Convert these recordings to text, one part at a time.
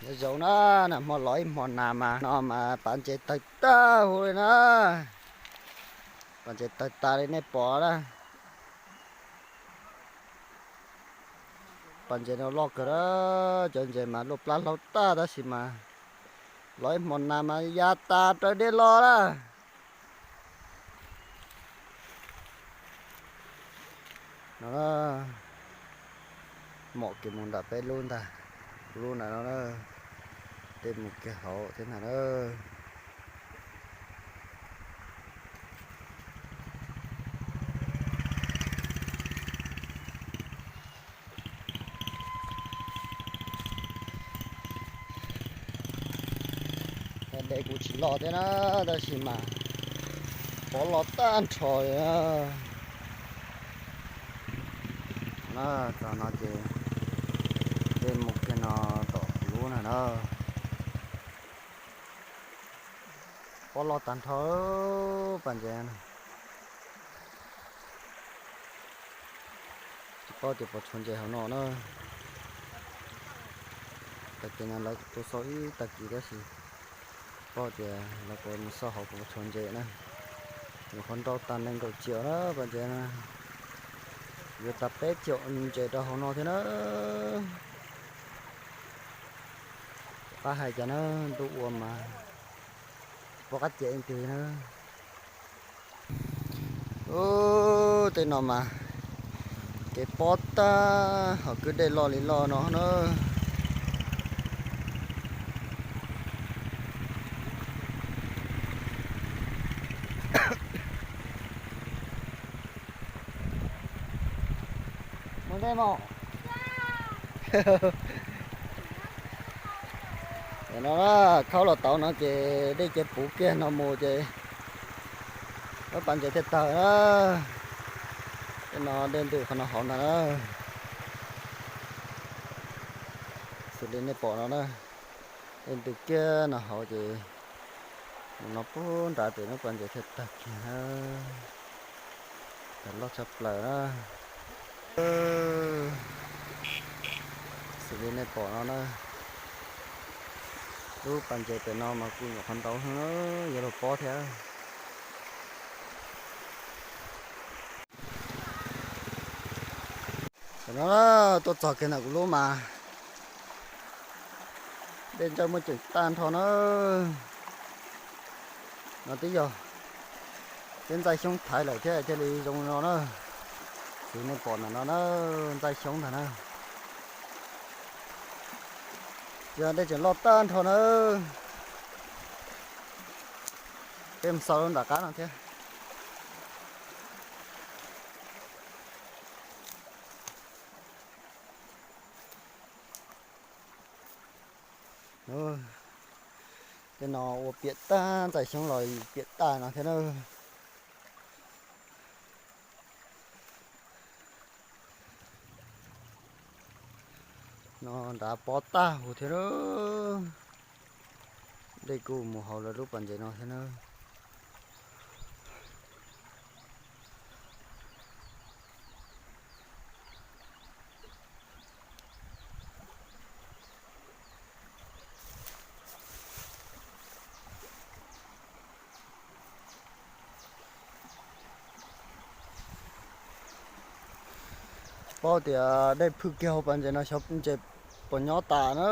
Nyob zoo na, nag hmo los ib hmo nag mas no mas pas ntses tawg tag huv li na. Pas ntses tawg tas li nej pom na. Pas ntses no loj kawg na, cov ntses mas luaj plab hlaub tag tab sis mas los ib hmo nag mas ya tas raws dej los na. No na, mom kiag mus nram peb lub ntag, lub ntawm no na, tej mus kiag hauv thiab ntag na. Dej kuj tsis loj thiab na, tab sis mas pob loj tag nrho li na. Txog no ces dej mus kiag no tom lub na na. Pob loj tag nrho, pas ntses. Tsis paub tias puas tshuav ntses hauv no na. Tag kis no lawv kuj tuaj xauj ib tag kis tab sis paub tias lawv puas mus xauj hauv puas tshuav ntses na. Nyuam qhuav nrau tag nees nkaum ciam na pas ntses na. Yuav tag peb ciam ntses rau hauv no thiab na. Pab hais cas na, ntuj ua mas tsis paub qab cem leej twg na. Ub, tej no mas kev pob tag hos kwj dej loj li loj no na. Mus dej mas. No na, khaub los tau no ces dej ces puv kiag no mus ces lub pas ntses thiaj tawg na. Tej no dej ntws qhov no hauv ntag na. Xws li nej pom no na, dej ntws kiag no hauv ces mus no puag nrad ces lub pas ntses thiaj tawg kiag na. Tawg loj tshaj plaws na. Xws li nej pom no na, lub pas ntses pem no mas kuj nyuam qhuav ntau, yuav luag pob thiab. Tam no tuaj txog kiag ntawm kuv lub mas dej ntsawj muaj ceem tag nrho na. No twb yog peb ntxaij xyoob thaiv lawm thiab thiaj li zoo no na. Xws nej pom ntawm no na, ntxaij xyoob ntag na. Yog dej tseem loj tag nrho na. Peb mus xauj lub nram qab no thiab. Tej no ua piam tag, ntxaij xyoob los piam tag no thiab na. No nrad pob tag huv thiab na. Dej kuj mus hauv lawv lub pas ntses no thiab na. Tsis paub tias dej phwj kiag hauv pas ntses no xyov ntses puas nyob tas na.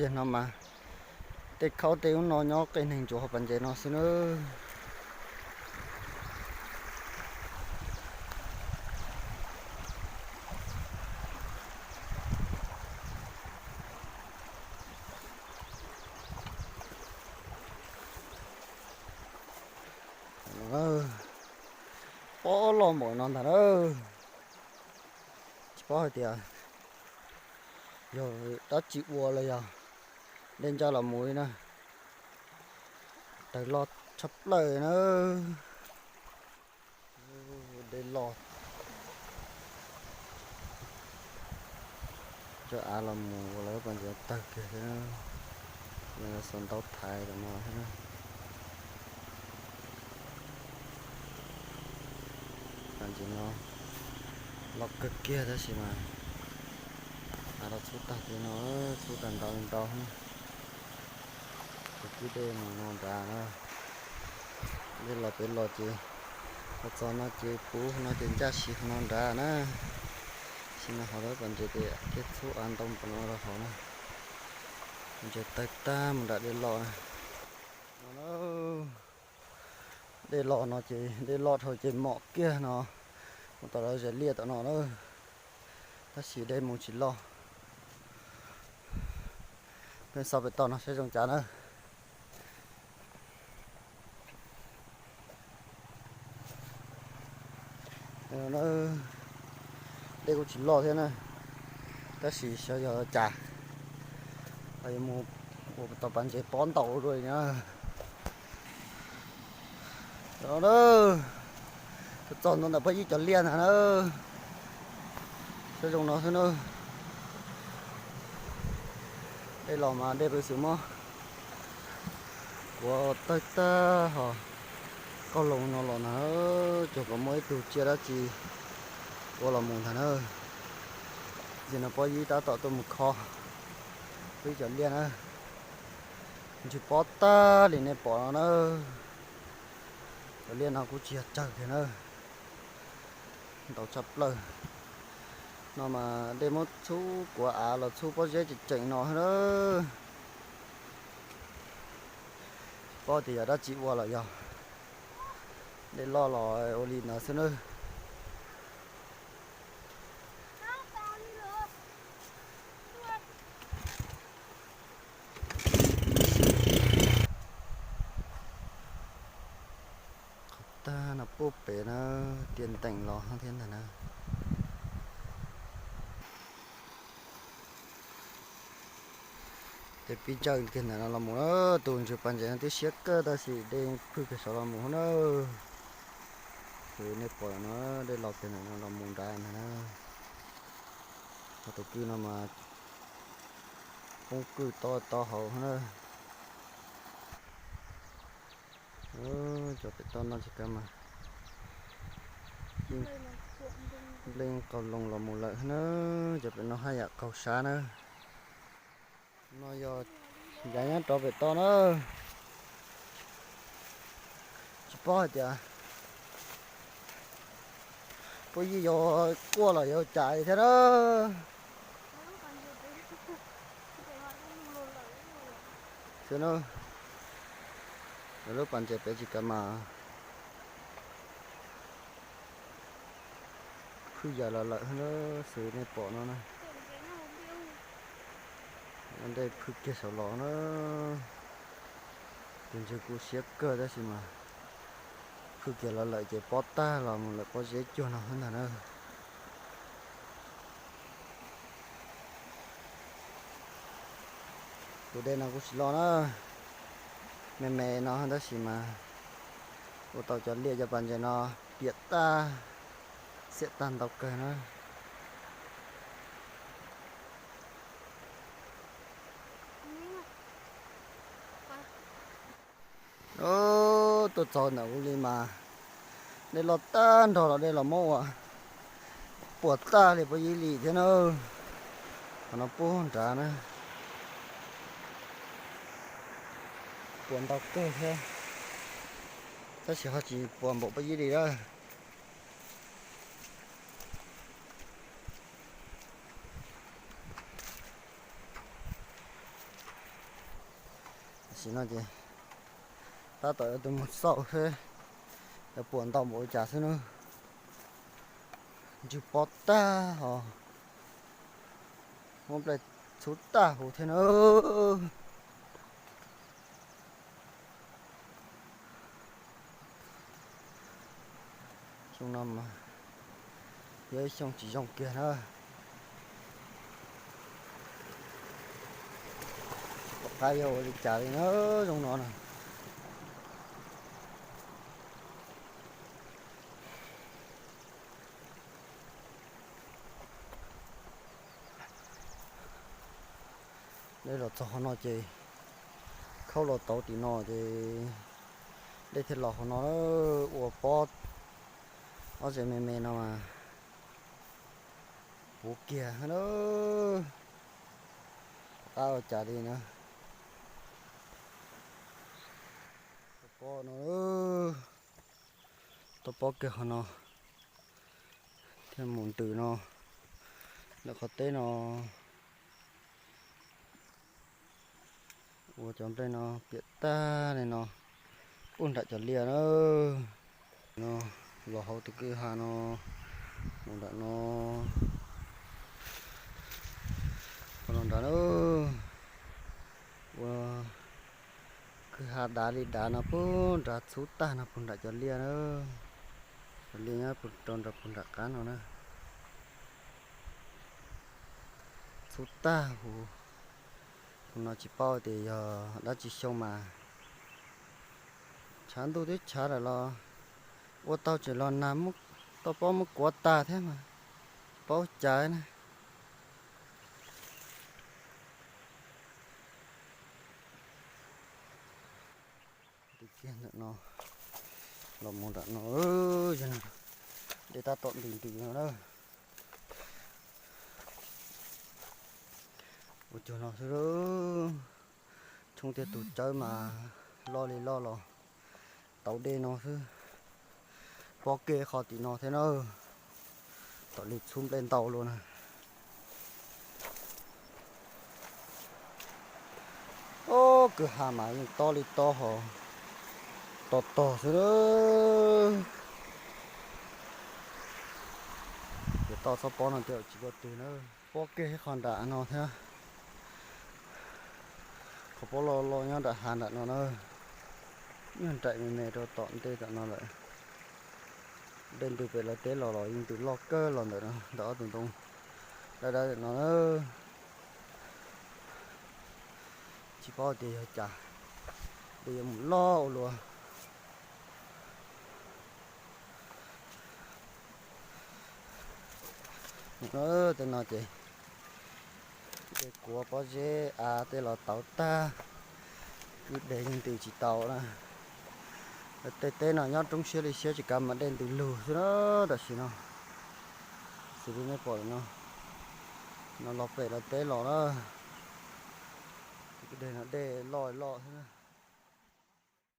Yog no mas tej khaub tej ub no nyob qij neeg ntsuav hauv pas ntses no xwb na. Pob loj npaum no ntag na. Tsis paub hais tias yog dab tsi ua los yog dej ntsaj los mus li na. Tawg loj tshaj plaws na. Dej loj. Cov av los mus ua lawv pas ntses tawg kiag thiab. Lawv xuas ntaub thaiv tam no thiab na. Pas ntses no loj kawg kiag tab sis mas Los txhub tag li no, txhub tag ntau ntau. Tus kwj dej mus no nrad na, dej los pem los ces, los txog no ces puv no ces ncaj si no nrad na. Sim no hauv lub pas ntses ces thiaj txhub av ntoo npaum no rau hauv na. Ntses tawg tag mus nram dej loj na. No na, dej los no ces dej loj dhau ces mom kiag no, mus tom lawv zes liaj tom no na. Tab sis dej mus tsis loj. Peb so pem toj no saib zoo cas na. Dej kuj tsis loj thiab na, tab sis xyov yog cas, yuav mus ua tau pas ntses pob ntaus dua li na. Txog ntawm pog Yij cov liaj ntag na. Saib zoo no xwb na. Dej los mas dej peb xwm mob, kuav tawg tag ho. Qauj loo no los na, cog kom muaj ib tug tsiaj dab tsi ua los mus ntag na. Ces no pog Yij tab tom tuaj mus kho pog Yij cov liaj na. Ntsws pob tag li nej pom no na. Cov liaj no kuj tsis yog tsawg kiag na, ntau tshaj plaws. No mas dej muab txhub kuav av los txhub pob zeb tseem tseem no xwb na. Tsis paub tias yog dab tsi ua los yog dej loj los ua li ntawd xwb na. Qhov tag no puag pem na, tiaj ntees los thiab ntag na. Ces pib ntsawj kiag ntawm no los mus na, tus ntsws pas ntses no twb siab kawg tab sis dej phwj kiag saud los mus na. Nej pom no, dej los kiag ntawm no los mus nrad ntag na. Ho tus kwj no mas poob kwj tob tob hauv na. Cov pem toj no tsis kav mas, nplej qaug loo los mus lawm na. Cov pem no haj yam qaug sab na. No yog yav nyob rov pem toj na. Tsis paub hais tias puab yeej yuav quaj los yuav cas li thiab na. Xwb na, lub pas ntses pem tsis kav mas phwj yam los lawm na, xws nej pom no na. Ntej phwj kiag saum los na. Tus ntsws kuj siab kawg tab sis mas phwj kiag los lawm ces pob tag los mus lawm pob zeb cuag no xwb ntag na. Tus dej no kuj tsis loj na, me me no tab sis mas ua tau cov liaj cov pas ntses no piam tag, xiam tag ntau kawg na. Tuaj txog ntawm ua li mas dej loj tag nrho los dej los muab ua puas tag li puab yib li thiab na. Qhov no puag nrad na, puas ntau kawg thiab, tab sis ho tsis puas npaum puab yib li lawm. Tam sim no ces tab tom yuav tus mus xauj seb yuav puas ntau npaum li cas xwb na. Ntsws pob tag ho muab nplej txhub tag huv thiab na. Xyoo no mas yog ib xyoo tsis zoo kiag na. Tsis pom qab yuav ua li cas li na, zoo no na. Dej los txog qhov no ces khaub los tauv tim no ces dej thiaj los qhov no, ua pob ob ze me me no mas puv kiag na. Qab ua cas li na. Toj pob no, toj pob kiag qhov no, thiaj mus ntws no, ntawm qhov teb no. Ua cov nplej no piam tag li no, puag nram cov liaj na. No, los hauv tus kwj ha no, mus nram no, los nrad na. Ua kwj ha dav li dav no puag nrad, txhub tag no puag nram cov liaj na. Cov liaj nyob rau nram puag nram qab no na. Txhub tag huv. Tus no tsis paub tias yog dab tsi xyoo mas tshav ntuj twb tshav lawm los ua tau tseem los nag, toj pob muab kuav tag thiab mas tsis paub cas na. Ntws kiag ntawm no los mus nram no, dej tab tom ntws ntws no na. Ua cuag no xwb, tshoob tiag tus tsawb mas loj li loj los tau dej no xwb. Pob keg qhov tim no thiab na, tom li txhub nplej ntau luaj na. Ob, kwj ha mas yeej tob li tob hos, tog tog xwb na. Ces toj txhob pob no thiaj tsis tuaj twg na. Pob keg qhov nram no thiab, qhov pob loj loj nyob nram hav nram no na. Nyuag nraim me me rau tom ntej tom no lawm. Dej ntws pem lawv teb los los yeej ntws loj kawg los ntawm no, ntawm ob tug ntoo dawb dawb no na. Tsis paub tias yog cas, dej yuav mus loj ua luaj. Tej no ces dej kuav pob zeb av tej los tauv tag, kwj deg yeej ntws tsis tau na. Tej teb no nyob roob siab li siab tsis kav mas dej ntws lug xwb na. Tam sim no xws li nej pom no, no los pem lawv teb los na, kwj deg no dej loj loj xwb na.